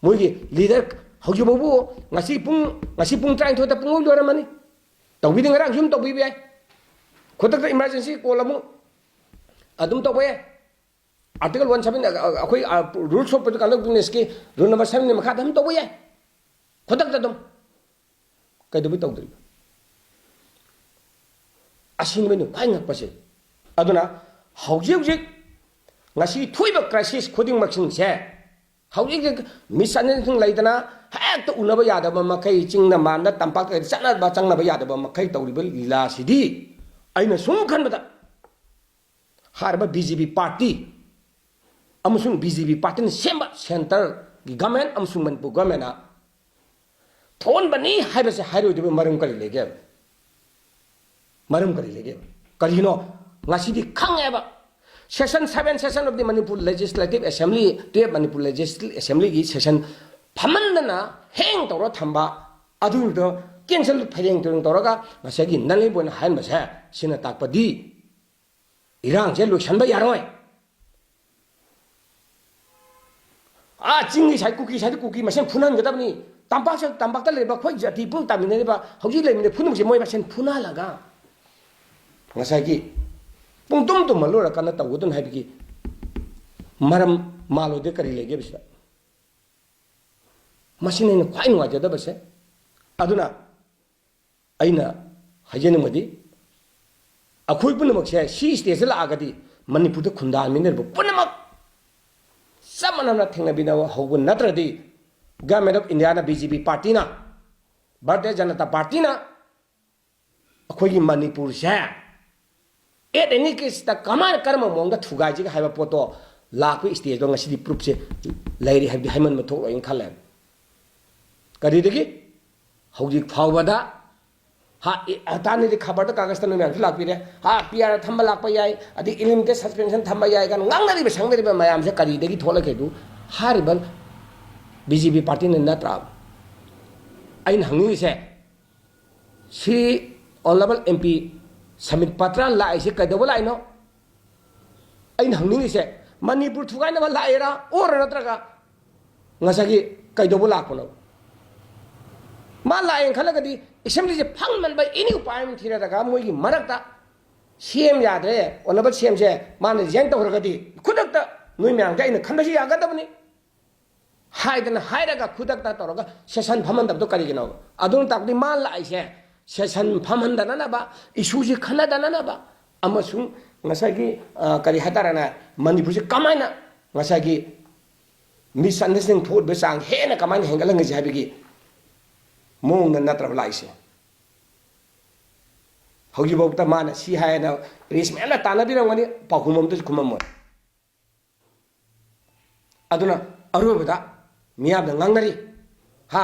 ꯃꯣꯏꯒꯤ ꯂꯤꯗꯔ ꯍꯧꯖꯤꯛꯐꯥꯎꯕ ꯉꯁꯤ ꯄꯨꯡ, ꯉꯁꯤ ꯄꯨꯡ ꯇꯔꯥꯅꯤꯊꯣꯏꯗ ꯄꯨꯡꯂꯣꯏ ꯂꯣꯏꯔꯝꯃꯅꯤ꯫ ꯇꯧꯕꯤꯗꯦ, ꯉꯔꯥꯡꯁꯨ ꯑꯗꯨꯝ ꯇꯧꯕꯤꯕ ꯌꯥꯏ꯫ ꯈꯨꯗꯛꯇ ꯏꯃꯥꯔꯖꯦꯟꯁꯤ ꯀꯣꯜ ꯑꯃꯨꯛ ꯑꯗꯨꯝ ꯇꯧꯕ ꯌꯥꯏ꯫ ꯑꯥꯔꯇꯤꯀꯜ ꯋꯥꯟ ꯁꯕꯦꯟ, ꯑꯩꯈꯣꯏ, ꯑ, ꯔꯨꯜꯁ ꯑꯣꯐ ꯀꯟꯗꯛ ꯕꯤꯖꯤꯅꯦꯁꯀꯤ ꯔꯨꯜ ꯅꯝꯕꯔ ꯁꯕꯦꯟꯒꯤ ꯃꯈꯥꯗ ꯑꯗꯨꯝ ꯇꯧꯕ ꯌꯥꯏ꯫ ꯈꯨꯗꯛꯇ ꯑꯗꯨꯝ꯫ ꯀꯩꯗꯧꯕꯩ ꯇꯧꯗ꯭ꯔꯤꯕ? ꯑꯁꯤꯅꯤ ꯈ꯭ꯋꯥꯏ ꯉꯛꯄꯁꯦ꯫ ꯑꯗꯨꯅ ꯍꯧꯖꯤꯛ ꯍꯧꯖꯤꯛ ꯉꯁꯤ ꯊꯣꯛꯏꯕ ꯀ꯭ꯔꯥꯏꯁꯤꯁ ꯈꯨꯗꯤꯡꯃꯛꯁꯤꯡꯁꯦ ꯍꯧꯖꯤꯛ ꯃꯤꯁꯑꯟꯗꯔꯁꯇꯦꯟꯗꯤꯡ ꯂꯩꯗꯅ ꯍꯦꯛꯇ ꯎꯅꯕ ꯌꯥꯗꯕ ꯃꯈꯩ, ꯆꯤꯡꯗ ꯃꯥꯟꯗ ꯇꯝꯄꯥꯛꯇ ꯆꯠꯅꯕ ꯆꯪꯅꯕ ꯌꯥꯗꯕ ꯃꯈꯩ ꯇꯧꯔꯤꯕ ꯂꯤꯂꯥꯁꯤꯗꯤ ꯑꯩꯅ ꯁꯨꯝ ꯈꯟꯕꯗ ꯍꯥꯏꯔꯤꯕ ꯕꯤ ꯖꯦ ꯄꯤ ꯄꯥꯔꯇꯤ ꯑꯃꯁꯨꯡ ꯕꯤ ꯖꯦ ꯄꯤ ꯄꯥꯔꯇꯤꯅ ꯁꯦꯝꯕ ꯁꯦꯟꯇꯔꯒꯤ ꯒꯃꯦꯟ ꯑꯃꯁꯨꯡ ꯃꯅꯤꯄꯨꯔ ꯒꯃꯦꯟꯅ ꯊꯣꯛꯍꯟꯕꯅꯤ ꯍꯥꯏꯕꯁꯦ ꯍꯥꯏꯔꯣꯏꯗꯕ ꯃꯔꯝ ꯀꯔꯤ ꯂꯩꯒꯦ? ꯃꯔꯝ ꯀꯔꯤ ꯂꯩꯒꯦ? ꯀꯔꯤꯅꯣ? ꯉꯁꯤꯗꯤ ꯈꯪꯉꯦꯕ꯫ Session seven session of the Manipur Legislative Assembly, twelve Manipur Legislative Assemblyꯒꯤ session ꯐꯝꯍꯟꯗꯅ ꯍꯦꯡ ꯇꯧꯔ ꯊꯝꯕ, ꯑꯗꯨꯗꯣ cancel ꯐꯩꯔꯦꯡ ꯇꯨꯔꯦꯡ ꯇꯧꯔꯒ ꯉꯁꯥꯏꯒꯤ ꯅꯂꯤꯕ ꯑꯣꯏꯅ ꯍꯥꯏꯍꯟꯕꯁꯦ, ꯁꯤꯅ ꯇꯥꯛꯄꯗꯤ ꯏꯔꯥꯡꯁꯦ ꯂꯣꯏꯁꯟꯕ ꯌꯥꯔꯣꯏ꯫ ꯑꯥ ꯆꯤꯡꯒꯤ ꯁꯥꯏ, ꯀꯨꯀꯤ ꯁꯥꯏꯗ ꯀꯨꯀꯤ ꯃꯁꯦꯟ ꯐꯨꯅꯍꯟꯒꯗꯕꯅꯤ꯫ ꯇꯝꯄꯥꯛꯁꯨ, ꯇꯝꯄꯥꯛꯇ ꯂꯩꯔꯤꯕ ꯑꯩꯈꯣꯏ ꯖꯥꯇꯤ ꯄꯨꯟꯅ ꯇꯥꯃꯤꯟꯅꯔꯤꯕ, ꯍꯧꯖꯤꯛ ꯂꯩꯃꯤꯟꯅ ꯐꯨꯅꯕꯁꯦ ꯃꯣꯏ ꯃꯁꯦꯟ ꯐꯨꯅꯍꯜꯂꯒ ꯉꯁꯥꯏꯒꯤ ꯄꯨꯡ ꯇꯨꯝ ꯇꯨꯝꯍꯜꯂꯨꯔꯀꯥꯟꯗ ꯇꯧꯒꯗꯕꯅꯤ ꯍꯥꯏꯕꯒꯤ ꯃꯔꯝ ꯃꯥꯜꯂꯣꯏꯗ ꯀꯔꯤ ꯂꯩꯒꯦ ꯁꯤꯗ? ꯃꯁꯤꯅ ꯑꯩꯅ ꯈ꯭ꯋꯥꯏ ꯅꯨꯡꯉꯥꯏꯖꯗꯕꯁꯦ꯫ ꯑꯗꯨꯅ ꯑꯩꯅ ꯍꯥꯏꯖꯅꯤꯡꯕꯗꯤ, ꯑꯩꯈꯣꯏ ꯄꯨꯝꯅꯃꯛꯁꯦ ꯁꯤ stageꯇ ꯂꯥꯛꯑꯒꯗꯤ ꯃꯅꯤꯄꯨꯔꯗ ꯈꯨꯟꯗꯥꯃꯤꯟꯅꯔꯤꯕ ꯄꯨꯝꯅꯃꯛ ꯆꯞ ꯃꯥꯟꯅꯅ ꯊꯦꯡꯅꯕꯤꯅꯕ ꯍꯧꯕ ꯅꯠꯇ꯭ꯔꯗꯤ, Government of Indiaꯅ, ꯕꯤ ꯖꯦ ꯄꯤ ꯄꯥꯔꯇꯤꯅ, ꯚꯥꯔꯇꯤꯌ ꯖꯅꯇꯥ ꯄꯥꯔꯇꯤꯅ ꯑꯩꯈꯣꯏꯒꯤ ꯃꯅꯤꯄꯨꯔꯁꯦ at any caseꯇ ꯀꯃꯥꯏꯅ, ꯀꯔꯝꯕ ꯃꯑꯣꯡꯗ ꯊꯨꯒꯥꯏꯁꯤꯒꯦ ꯍꯥꯏꯕ ꯄꯣꯠꯇꯣ ꯂꯥꯛꯄ stageꯇꯣ ꯉꯁꯤꯗꯤ proofꯁꯦ ꯂꯩꯔꯤ ꯍꯥꯏꯕꯗꯤ ꯍꯥꯏꯃꯟꯕ ꯊꯣꯛꯂꯣꯏꯅ ꯈꯜꯂꯦ꯫ ꯀꯔꯤꯗꯒꯤ ꯍꯧꯖꯤꯛ ꯐꯥꯎꯕꯗ ꯍꯥ, ꯏ-, ꯍꯞꯇꯥ ꯑꯅꯤꯗꯤ ꯈꯕꯔꯗ, ꯀꯥꯒꯖꯇ ꯅꯣꯏ ꯃꯌꯥꯝꯁꯨ ꯂꯥꯛꯄꯤꯔꯦ꯫ ꯍꯥ, ꯄꯤ ꯑꯥꯔ ꯊꯝꯕ ꯂꯥꯛꯄ ꯌꯥꯏ, ꯑꯗꯩ ꯏꯂꯤꯃꯤꯇꯦꯠ ꯁꯁꯄꯦꯟꯁꯟ ꯊꯝꯕ ꯌꯥꯏ ꯀꯥꯏꯅ ꯉꯥꯡꯅꯔꯤꯕ ꯁꯪꯅꯔꯤꯕ ꯃꯌꯥꯝꯁꯦ ꯀꯔꯤꯗꯒꯤ ꯊꯣꯛꯂꯛꯀꯦ? ꯑꯗꯨ ꯍꯥꯏꯔꯤꯕ ꯕꯤ ꯖꯦ ꯄꯤ ꯄꯥꯔꯇꯤꯅ ꯅꯠꯇ꯭ꯔꯥ? ꯑꯩꯅ ꯍꯪꯅꯤꯡꯉꯤꯁꯦ, ꯁꯤ honourable M P submit Patra ꯂꯥꯛꯏꯁꯦ ꯀꯩꯗꯧꯕ ꯂꯥꯛꯏꯅꯣ? ꯑꯩꯅ ꯍꯪꯅꯤꯡꯉꯤꯁꯦ, ꯃꯅꯤꯄꯨꯔ ꯊꯨꯒꯥꯏꯅꯕ ꯂꯥꯛꯏꯔꯥ, ꯑꯣꯔ ꯅꯠꯇ꯭ꯔꯒ ꯉꯁꯥꯏꯒꯤ ꯀꯩꯗꯧꯕ ꯂꯥꯛꯄꯅꯣ? ꯃꯥ ꯂꯥꯛꯑꯦꯅ ꯈꯜꯂꯒꯗꯤ ꯑꯦꯁꯦꯝꯕ꯭ꯂꯤꯁꯦ ꯐꯪꯃꯟꯕ ꯑꯦꯅꯤ ꯎꯄꯥꯏ ꯑꯃ ꯊꯤꯔꯗꯒ ꯃꯣꯏꯒꯤ ꯃꯔꯛꯇ ꯁꯤ ꯑꯦꯝ ꯌꯥꯗ꯭ꯔꯦ, ꯑꯣꯅꯔꯦꯕꯜ ꯁꯤ ꯑꯦꯝꯁꯦ ꯃꯥꯅ ꯔꯤꯖꯥꯏꯟ ꯇꯧꯈ꯭ꯔꯒꯗꯤ ꯈꯨꯗꯛꯇ ꯅꯣꯏ ꯃꯌꯥꯝꯁꯦ ꯑꯩꯅ ꯈꯟꯕꯁꯨ ꯌꯥꯒꯗꯕꯅꯤ ꯍꯥꯏꯗꯅ ꯍꯥꯏꯔꯒ ꯈꯨꯗꯛꯇ ꯇꯧꯔꯒ ꯁꯦꯁꯟ ꯐꯝꯍꯟꯗꯕꯗꯣ ꯀꯔꯤꯒꯤꯅꯣ? ꯑꯗꯨꯅ ꯇꯥꯛꯄꯗꯤ ꯃꯥ ꯂꯥꯛꯏꯁꯦ ꯁꯦꯁꯟ ꯐꯝꯍꯟꯗꯅꯅꯕ, ꯏꯁꯨꯁꯤ ꯈꯟꯅꯗꯅꯅꯕ, ꯑꯃꯁꯨꯡ ꯉꯁꯥꯏꯒꯤ, ꯑ, ꯀꯔꯤ ꯍꯥꯏꯇꯥꯔꯦꯅꯦ, ꯃꯅꯤꯄꯨꯔꯁꯤ ꯀꯃꯥꯏꯅ ꯉꯁꯥꯏꯒꯤ ꯃꯤꯁꯑꯟꯗꯔꯁꯇꯦꯟꯗꯤꯡ ꯊꯣꯛꯂꯤꯕ ꯆꯥꯡ ꯍꯦꯟꯅ ꯀꯃꯥꯏꯅ ꯍꯦꯟꯒꯠꯍꯟꯒꯅꯤ ꯍꯥꯏꯕꯒꯤ ꯃꯑꯣꯡꯗ ꯅꯠꯇ꯭ꯔꯕ ꯂꯥꯛꯏꯁꯦ꯫ ꯍꯧꯖꯤꯛꯐꯥꯎꯗ ꯃꯥꯅ ꯁꯤ ꯍꯥꯏꯅ ꯔꯦꯁ ꯃꯌꯥꯝꯅ ꯇꯥꯟꯅꯕꯤꯔꯝꯒꯅꯤ, ꯄꯥꯎꯈꯨꯝ ꯑꯝꯇꯁꯨ ꯈꯨꯝꯃꯝꯃꯣꯏ꯫ ꯑꯗꯨꯅ ꯑꯔꯣꯏꯕꯗ ꯃꯤꯌꯥꯝꯅ ꯉꯥꯡꯅꯔꯤ, ꯍꯥ,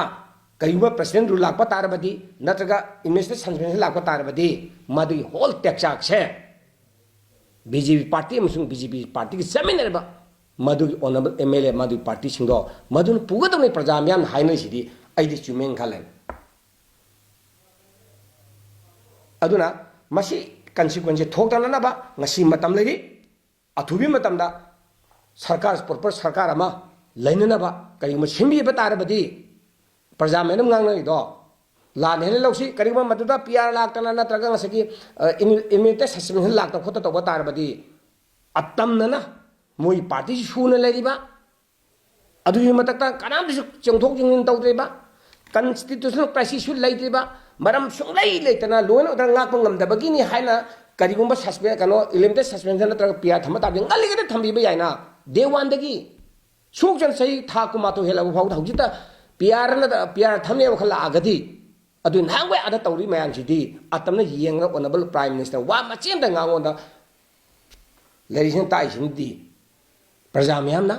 ꯀꯔꯤꯒꯨꯝꯕ president rule ꯂꯥꯛꯄ ꯇꯥꯔꯕꯗꯤ, ꯅꯠꯇ꯭ꯔꯒ administrative suspension ꯂꯥꯛꯄ ꯇꯥꯔꯕꯗꯤ, ꯃꯗꯨꯒꯤ whole ꯇꯦꯛꯆꯥꯛꯁꯦ ꯕꯤ ꯖꯦ ꯄꯤ party ꯑꯃꯁꯨꯡ ꯕꯤ ꯖꯦ ꯄꯤ partyꯒꯤ ꯆꯠꯃꯤꯟꯅꯔꯤꯕ ꯃꯗꯨꯒꯤ honourable M L A, ꯃꯗꯨꯒꯤ partyꯁꯤꯡꯗꯣ ꯃꯗꯨꯅ ꯄꯨꯒꯗꯕꯅꯤ꯫ ꯄ꯭ꯔꯖꯥ ꯃꯤꯌꯥꯝꯅ ꯍꯥꯏꯅꯔꯤꯁꯤꯗꯤ ꯑꯩꯗꯤ ꯆꯨꯝꯃꯦꯅ ꯈꯜꯂꯦ꯫ ꯑꯗꯨꯅ ꯃꯁꯤ consequence ꯊꯣꯛꯇꯅꯅꯕ ꯉꯁꯤ ꯃꯇꯝ ꯂꯩꯔꯤ꯫ ꯑꯊꯨꯕꯤ ꯃꯇꯝꯗ ꯁꯔꯀꯥꯔ, proper ꯁꯔꯀꯥꯔ ꯑꯃ ꯂꯩꯅꯅꯕ ꯀꯔꯤꯒꯨꯝꯕ ꯁꯤꯟꯕꯤꯕ ꯇꯥꯔꯕꯗꯤ, ꯄ꯭ꯔꯖꯥ ꯃꯌꯥꯝ ꯉꯥꯡꯅꯔꯤꯗꯣ ꯂꯥꯟꯅ ꯍꯦꯟꯅ ꯂꯧꯁꯤ꯫ ꯀꯔꯤꯒꯨꯝꯕ ꯃꯗꯨꯗ P R ꯂꯥꯛꯇꯅ ꯅꯠꯇ꯭ꯔꯒ ꯉꯁꯥꯏꯒꯤ, ꯑ, ꯏꯝ-, administrative suspension ꯂꯥꯛꯇꯅ ꯈꯣꯠꯇꯅ ꯇꯧꯕ ꯇꯥꯔꯕꯗꯤ, ꯑꯇꯝꯅꯅ ꯃꯣꯏ partyꯁꯤ ꯁꯨꯅ ꯂꯩꯔꯤꯕ, ꯑꯗꯨꯒꯤ ꯃꯊꯛꯇ ꯀꯅꯥꯝꯇꯁꯨ ꯆꯣꯡꯊꯣꯛ ꯆꯣꯡꯁꯤꯟ ꯇꯧꯗ꯭ꯔꯤꯕ, constitutional crisisꯁꯨ ꯂꯩꯇ꯭ꯔꯤꯕ, ꯃꯔꯝ ꯁꯨꯡꯂꯩ ꯂꯩꯇꯅ law and order ꯉꯥꯛꯄ ꯉꯝꯗꯕꯒꯤꯅꯤ ꯍꯥꯏꯅ ꯀꯔꯤꯒꯨꯝꯕ suspend, ꯀꯩꯅꯣ, ꯏꯂꯤꯃꯤꯅꯦꯇꯦꯠ suspension ꯅꯠꯇ꯭ꯔꯒ P R ꯊꯝꯕ ꯇꯥꯔꯗꯤ ꯉꯜꯂꯤꯉꯩꯗ ꯊꯝꯕꯤꯕ ꯌꯥꯏꯅ, day oneꯗꯒꯤ꯫ ꯁꯨꯛꯆꯟ ꯆꯍꯤ ꯊꯥ ꯀꯨꯟꯃꯥꯊꯣꯏ ꯍꯦꯜꯂꯕ ꯐꯥꯎꯗ ꯍꯧꯖꯤꯛꯇ P R ꯅꯠꯇ-, P R ꯊꯝꯅꯦꯕ ꯈꯜꯂꯛꯑꯒꯗꯤ, ꯑꯗꯨ ꯅꯍꯥꯟꯈꯣꯏ ꯑꯥꯗ ꯇꯧꯔꯤ ꯃꯌꯥꯝꯁꯤꯗꯤ ꯑꯇꯝꯅ ꯌꯦꯡꯉꯒ honourable Prime Minister ꯋꯥ ꯃꯆꯦꯠ ꯑꯝꯇ ꯉꯥꯡꯉꯣꯟꯗ ꯂꯩꯔꯤꯁꯤꯅ ꯇꯥꯛꯏꯁꯤꯅꯗꯤ ꯄ꯭ꯔꯖꯥ ꯃꯌꯥꯝꯅ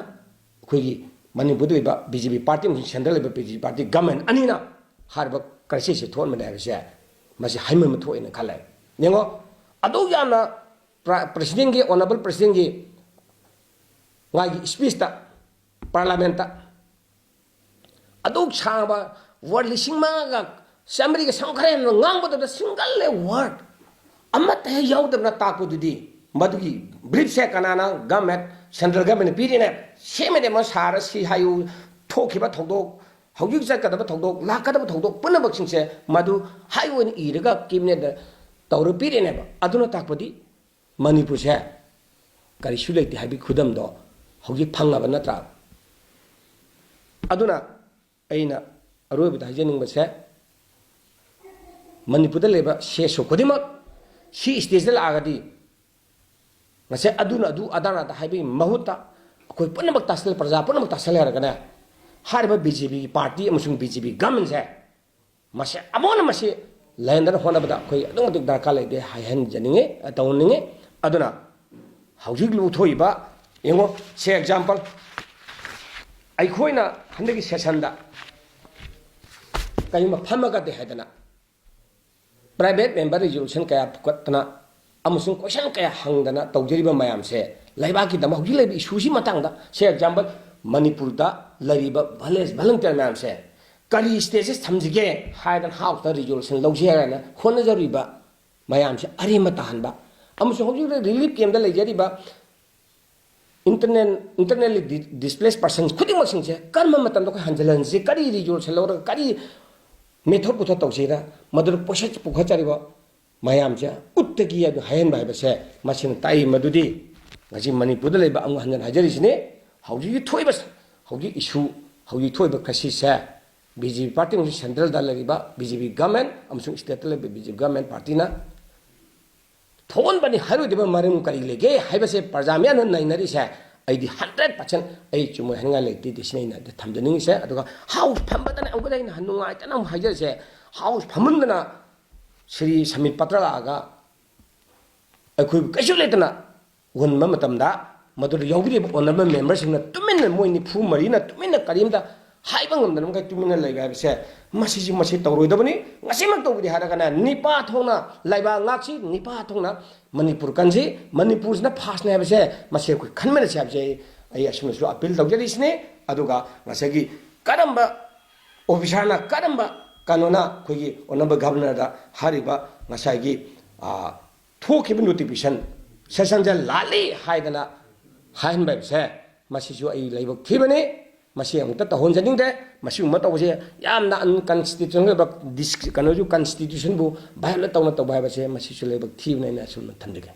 ꯑꯩꯈꯣꯏꯒꯤ ꯃꯅꯤꯄꯨꯔꯗ ꯂꯩꯕ B J P party ꯑꯃꯁꯨꯡ central ꯂꯩꯕ B J P party government ꯑꯅꯤꯅ ꯍꯥꯏꯔꯤꯕ crisis ꯊꯣꯛꯍꯟꯕꯅꯦ ꯍꯥꯏꯕꯁꯦ ꯃꯁꯤ ꯍꯩꯃꯟꯕ ꯊꯣꯛꯑꯦꯅ ꯈꯜꯂꯦ꯫ ꯌꯦꯡꯉꯣ, ꯑꯗꯨꯛ ꯌꯥꯝꯅ ꯄ꯭ꯔ-, presidentꯒꯤ, honourable presidentꯒꯤ ꯃꯥꯒꯤ speechꯇ parliamentꯇ ꯑꯗꯨꯛ ꯁꯥꯡꯕ word ꯂꯤꯁꯤꯡ ꯃꯉꯥꯒ ꯆꯥꯃꯔꯤꯒ ꯁꯝ ꯈꯔ ꯍꯦꯟꯅ ꯉꯥꯡꯕꯗꯨꯗ single word ꯑꯃꯠꯇ ꯍꯦꯛ ꯌꯥꯎꯗꯕꯅ ꯇꯥꯛꯄꯗꯨꯗꯤ ꯃꯗꯨꯒꯤ briefꯁꯦ ꯀꯅꯥꯅ? Government, central governmentꯅ ꯄꯤꯔꯤꯅꯦ꯫ ꯁꯦꯝꯃꯤꯅꯦ, ꯃꯣꯏ ꯁꯥꯔ ꯁꯤ ꯍꯥꯏꯌꯨ, ꯊꯣꯛꯈꯤꯕ ꯊꯧꯗꯣꯛ, ꯍꯧꯖꯤꯛ ꯆꯠꯀꯗꯕ ꯊꯧꯗꯣꯛ, ꯂꯥꯛꯀꯗꯕ ꯊꯧꯗꯣꯛ ꯄꯨꯝꯅꯃꯛꯁꯤꯡꯁꯦ ꯃꯗꯨ ꯍꯥꯏ ꯑꯣꯏꯅ ꯏꯔꯒ cabinetꯇ ꯇꯧꯔ ꯄꯤꯔꯤꯅꯦꯕ꯫ ꯑꯗꯨꯅ ꯇꯥꯛꯄꯗꯤ ꯃꯅꯤꯄꯨꯔꯁꯦ ꯀꯔꯤꯁꯨ ꯂꯩꯇꯦ ꯍꯥꯏꯕꯒꯤ ꯈꯨꯗꯝꯗꯣ ꯍꯧꯖꯤꯛ ꯐꯪꯉꯕ ꯅꯠꯇ꯭ꯔꯥ? ꯑꯗꯨꯅ ꯑꯩꯅ ꯑꯔꯣꯏꯕꯗ ꯍꯥꯏꯖꯅꯤꯡꯕꯁꯦ, ꯃꯅꯤꯄꯨꯔꯗ ꯂꯩꯕ C S O ꯈꯨꯗꯤꯡꯃꯛ ꯁꯤ stageꯇ ꯂꯥꯛꯑꯒꯗꯤ ꯉꯁꯥꯏ ꯑꯗꯨꯅ ꯑꯗꯨ ꯑꯗꯥꯅ ꯑꯗꯥ ꯍꯥꯏꯕꯒꯤ ꯃꯍꯨꯠꯇ ꯑꯩꯈꯣꯏ ꯄꯨꯝꯅꯃꯛ ꯇꯥꯁꯜꯂꯦ, ꯄ꯭ꯔꯖꯥ ꯄꯨꯝꯅꯃꯛ ꯇꯥꯁꯜꯂꯦ ꯍꯥꯏꯔꯒꯅꯦ, ꯍꯥꯏꯔꯤꯕ ꯕꯤ ꯖꯦ ꯄꯤꯒꯤ ꯄꯥꯔꯇꯤ ꯑꯃꯁꯨꯡ ꯕꯤ ꯖꯦ ꯄꯤ ꯒꯃꯦꯟꯁꯦ ꯃꯁꯤ ꯑꯃꯨꯛ ꯍꯟꯅ ꯃꯁꯤ ꯂꯩꯍꯟꯗꯅ ꯍꯣꯠꯅꯕꯗ ꯑꯩꯈꯣꯏ ꯑꯗꯨꯛꯀꯤ ꯃꯇꯤꯛ ꯗꯔꯀꯥꯔ ꯂꯩꯇꯦ ꯍꯥꯏꯍꯟꯖꯅꯤꯡꯉꯤ, ꯇꯧꯍꯟꯅꯤꯡꯉꯤ꯫ ꯑꯗꯨꯅ ꯍꯧꯖꯤꯛ ꯂꯧꯊꯣꯛꯏꯕ, ꯌꯦꯡꯉꯣ, ꯁꯦ ꯑꯦꯛꯖꯥꯝꯄꯜ, ꯑꯩꯈꯣꯏꯅ ꯍꯟꯗꯛꯀꯤ ꯁꯦꯁꯟꯗ ꯀꯔꯤꯒꯨꯝꯕ ꯐꯝꯃꯒꯗꯤ ꯍꯥꯏꯗꯅ ꯄ꯭ꯔꯥꯏꯚꯦꯠ ꯃꯦꯝꯕꯔ ꯔꯤꯖꯣꯂꯨꯁꯟ ꯀꯌꯥ ꯄꯨꯈꯠꯇꯅ ꯑꯃꯁꯨꯡ ꯀꯣꯏꯁꯟ ꯀꯌꯥ ꯍꯪꯗꯅ ꯇꯧꯖꯔꯤꯕ ꯃꯌꯥꯝꯁꯦ, ꯂꯩꯕꯥꯛꯀꯤꯗꯃꯛ ꯍꯧꯖꯤꯛ ꯂꯩꯔꯤꯕ ꯏꯁꯨꯁꯤ ꯃꯇꯥꯡꯗ, ꯁꯦ ꯑꯦꯛꯖꯥꯝꯄꯜ, ꯃꯅꯤꯄꯨꯔꯗ ꯂꯩꯔꯤꯕ ꯚꯤꯂꯦꯖ ꯚꯣꯂꯨꯟꯇꯤꯌꯔ ꯃꯌꯥꯝꯁꯦ ꯀꯔꯤ ꯁ꯭ꯇꯦꯇꯁ ꯊꯝꯁꯤꯒꯦ ꯍꯥꯏꯗꯅ ꯍꯥꯎꯁꯇ ꯔꯤꯖꯣꯂꯨꯁꯟ ꯂꯧꯁꯤ ꯍꯥꯏꯅ ꯍꯣꯠꯅꯖꯔꯤꯕ ꯃꯌꯥꯝꯁꯦ ꯑꯔꯦꯝꯕ ꯇꯥꯍꯟꯕ, ꯑꯃꯁꯨꯡ ꯍꯧꯖꯤꯛ ꯍꯧꯖꯤꯛ ꯔꯤꯂꯤꯐ ꯀꯦꯝꯗ ꯂꯩꯖꯔꯤꯕ ꯏꯟꯇꯔꯅꯦꯜ, ꯏꯟꯇꯔꯅꯦꯜꯂꯤ ꯗꯤ-, ꯗꯤꯁꯄ꯭ꯂꯦꯁ ꯄꯔꯁꯟꯁ ꯈꯨꯗꯤꯡꯃꯛꯁꯤꯡꯁꯦ ꯀꯔꯝꯕ ꯃꯇꯝꯗ ꯑꯩꯈꯣꯏ ꯍꯟꯖꯤꯜꯍꯟꯁꯤ, ꯀꯔꯤ ꯔꯤꯖꯣꯂꯨꯁꯟ ꯂꯧꯔꯒ ꯀꯔꯤ ꯃꯦꯊꯣꯠ ꯄꯨꯊꯣꯛ ꯇꯧꯁꯤꯔ, ꯃꯗꯨꯗ ꯄꯣꯠꯁꯛ ꯄꯨꯈꯠꯆꯔꯤꯕ ꯃꯌꯥꯝꯁꯦ ꯎꯠꯇꯒꯤ ꯍꯥꯏꯕ ꯍꯥꯏꯍꯟꯕ ꯍꯥꯏꯕꯁꯦ ꯃꯁꯤꯅ ꯇꯥꯛꯏ ꯃꯗꯨꯗꯤ ꯉꯁꯤ ꯃꯅꯤꯄꯨꯔꯗ ꯂꯩꯕ ꯑꯃꯨꯛ ꯍꯟꯖꯤꯟ ꯍꯥꯏꯖꯔꯤꯁꯤꯅꯤ, ꯍꯧꯖꯤꯛꯀꯤ ꯊꯣꯛꯏꯕ, ꯍꯧꯖꯤꯛ ꯏꯁꯨ, ꯍꯧꯖꯤꯛ ꯊꯣꯛꯏꯕ ꯀ꯭ꯔꯥꯏꯁꯤꯁꯁꯦ ꯕꯤ ꯖꯦ ꯄꯤ ꯄꯥꯔꯇꯤ ꯑꯃꯁꯨꯡ ꯁꯦꯟꯇ꯭ꯔꯦꯜꯗ ꯂꯩꯔꯤꯕ ꯕꯤ ꯖꯦ ꯄꯤ ꯒꯃꯦꯟ ꯑꯃꯁꯨꯡ ꯁ꯭ꯇꯦꯠꯇ ꯂꯩꯕ ꯕꯤ ꯖꯦ ꯄꯤ ꯒꯃꯦꯟ ꯄꯥꯔꯇꯤꯅ ꯊꯣꯛꯍꯟꯕꯅꯤ ꯍꯥꯏꯔꯣꯏꯗꯕ ꯃꯔꯝ ꯀꯔꯤ ꯂꯩꯒꯦ ꯍꯥꯏꯕꯁꯦ ꯄ꯭ꯔꯖꯥ ꯃꯌꯥꯝꯅ ꯅꯩꯅꯔꯤꯁꯦ ꯑꯩꯗꯤ ꯍꯟꯗ꯭ꯔꯦꯠ ꯄꯥꯔꯁꯦꯟ ꯑꯩ ꯆꯨꯝꯃꯣꯏ ꯍꯥꯏꯅꯤꯡꯉꯥꯏ ꯂꯩꯇꯦ꯫ ꯁꯤꯅ ꯑꯩꯅ ꯊꯝꯖꯅꯤꯡꯉꯤꯁꯦ꯫ ꯑꯗꯨꯒ ꯍꯥꯎꯁ ꯐꯝꯕꯗꯅ ꯑꯃꯨꯛꯀ ꯑꯩꯅ ꯅꯨꯡꯉꯥꯏꯇꯅ ꯑꯃꯨꯛ ꯍꯥꯏꯖꯔꯤꯁꯦ, ꯍꯥꯎꯁ ꯐꯝꯃꯟꯗꯅ ꯁ꯭ꯔꯤ ꯁꯃꯤꯠ ꯄꯇ꯭ꯔ ꯂꯥꯛꯑꯒ ꯑꯩꯈꯣꯏꯕꯨ ꯀꯩꯁꯨ ꯂꯩꯇꯅ ꯎꯍꯟꯕ ꯃꯇꯝꯗ ꯃꯗꯨꯗ ꯌꯥꯎꯕꯤꯔꯤꯕ ꯑꯣꯅꯔꯦꯕꯜ ꯃꯦꯝꯕꯔꯁꯤꯡꯅ ꯇꯨꯃꯤꯟꯅ, ꯃꯣꯏ ꯅꯤꯐꯨ ꯃꯔꯤꯅ ꯇꯨꯃꯤꯟꯅ ꯀꯔꯤꯝꯇ ꯍꯥꯏꯕ ꯉꯝꯗꯅ ꯃꯈꯩ ꯇꯨꯃꯤꯟꯅ ꯂꯩꯕ ꯍꯥꯏꯕꯁꯦ, ꯃꯁꯤꯁꯨ, ꯃꯁꯤ ꯇꯧꯔꯣꯏꯗꯕꯅꯤ꯫ ꯉꯁꯤꯃꯛ ꯇꯧꯕꯗꯤ ꯍꯥꯏꯔꯒꯅ ꯅꯤꯄꯥ ꯊꯣꯛꯅ ꯂꯩꯕꯥꯛ ꯉꯥꯛꯁꯤ, ꯅꯤꯄꯥ ꯊꯣꯛꯅ ꯃꯅꯤꯄꯨꯔ ꯀꯟꯁꯤ, ꯃꯅꯤꯄꯨꯔꯁꯤꯅ ꯐꯥꯔꯁꯅꯦ ꯍꯥꯏꯕꯁꯦ ꯃꯁꯤ ꯑꯩꯈꯣꯏ ꯈꯟꯃꯤꯟꯅꯁꯤ ꯍꯥꯏꯕꯁꯦ ꯑꯩ, ꯑꯩ ꯑꯁꯨꯝꯅꯁꯨ ꯑꯄꯤꯜ ꯇꯧꯖꯔꯤꯁꯤꯅꯤ꯫ ꯑꯗꯨꯒ ꯉꯁꯥꯏꯒꯤ ꯀꯔꯝꯕ ꯑꯣꯐꯤꯁꯥꯔꯅ, ꯀꯔꯝꯕ ꯀꯩꯅꯣꯅ ꯑꯩꯈꯣꯏꯒꯤ ꯑꯣꯅꯔꯦꯕꯜ ꯒꯚꯔꯅꯔꯗ ꯍꯥꯏꯔꯤꯕ ꯉꯁꯥꯏꯒꯤ, ꯑ, ꯊꯣꯛꯈꯤꯕ ꯅꯣꯇꯤꯐꯤꯀꯦꯁꯟ ꯁꯦꯁꯟꯁꯦ ꯂꯥꯜꯂꯤ ꯍꯥꯏꯗꯅ ꯍꯥꯏꯍꯟꯕ ꯍꯥꯏꯕꯁꯦ ꯃꯁꯤꯁꯨ ꯑꯩ ꯂꯥꯏꯕꯛ ꯊꯤꯕꯅꯤ꯫ ꯃꯁꯤ ꯑꯃꯨꯛꯇ ꯇꯧꯍꯟꯖꯅꯤꯡꯗꯦ꯫ ꯃꯁꯤꯒꯨꯝꯕ ꯇꯧꯕꯁꯦ ꯌꯥꯝꯅ ꯑꯟꯀꯟꯁꯇꯤꯇ꯭ꯌꯨꯁꯅꯦꯜ ꯑꯣꯏꯕ ꯗꯤꯁ-, ꯀꯩꯅꯣꯁꯨ, ꯀꯟꯁꯇꯤꯇ꯭ꯌꯨꯁꯟꯕꯨ ꯚꯥꯏꯑꯣꯂꯦꯠ ꯇꯧꯅ ꯇꯧꯕ ꯍꯥꯏꯕꯁꯦ ꯃꯁꯤꯁꯨ ꯂꯥꯏꯕꯛ ꯊꯤꯕꯅꯦꯅ ꯑꯁꯨꯝꯅ ꯊꯝꯖꯒꯦ꯫